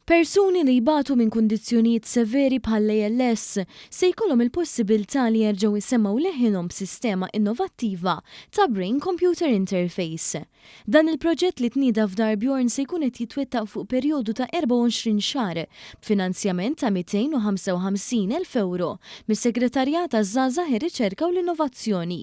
Persuni li jbatu minn kundizzjonijiet severi bħall-ALS se jkollhom il-possibilità li jerġgħu jsemmgħu leħinhom b'sistema innovattiva ta' Brain Computer Interface. Dan il-proġett li tnieda f'Dar Bjorn se jkun qed jitwettaq fuq perjodu ta' 24 xahar b'finanzjament ta' 255,000 ewro mis-Segretarjat għaż-Żgħażagħ, ir-Riċerka u l-Innovazzjoni.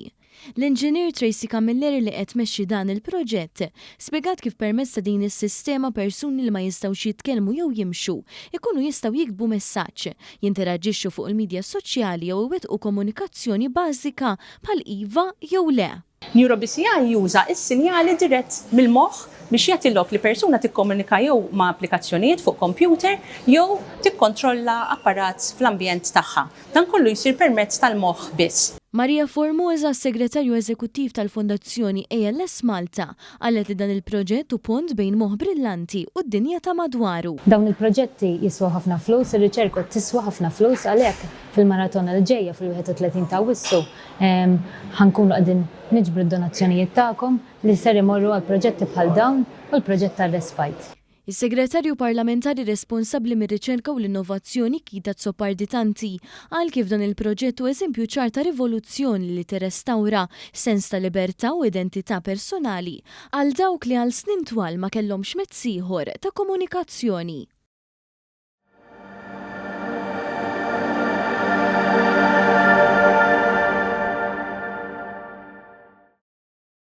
L-Inġinier Tracy Camilleri li qed tmexxi dan il-proġett spjegat kif permezz ta' din is-sistema persuni li ma jistgħux jitkellmu jew jimxu jkunu jistgħu jiktbu messaġġ, jinteraġixxu fuq il-midja soċjali jew iwettqu komunikazzjoni bażika bħal iva jew le. NeuroBCI juża s-sinjali dirett mill-moħħ biex jagħti lok li persuna tikkomunika jew ma' applikazzjonijiet fuq kompjuter jew tikkontrolla apparat fl-ambjent tagħha. Dan kollu jsir permezz tal-moħħ biss. Maria Formosa, Segretarju Eżekuttiv tal-Fondazzjoni ALS Malta, qalet li dan il-proġett hu pont bejn moħħ brillanti u d-dinja ta' madwaru. Dawn il-proġetti jiswew ħafna flus, ir-riċerka tiswa ħafna flus, għalhekk fil-maratona li ġejja fil-31 ta' Awwissu ħa nkunu qegħdin niġbru d-donazzjonijiet tagħkom li ser imorru għal proġetti bħal dawn u l-proġett tar-respite. Is-Segretarju Parlamentari responsabbli mir-Riċerka u l-Innovazzjoni Keith Azzopardi Tanti qal kif dan il-proġett hu eżempju ċar ta' rivoluzzjoni li tirrestawra sens ta' libertà u identità personali għal dawk li għal snin twal ma kellhomx mezz ieħor ta' komunikazzjoni.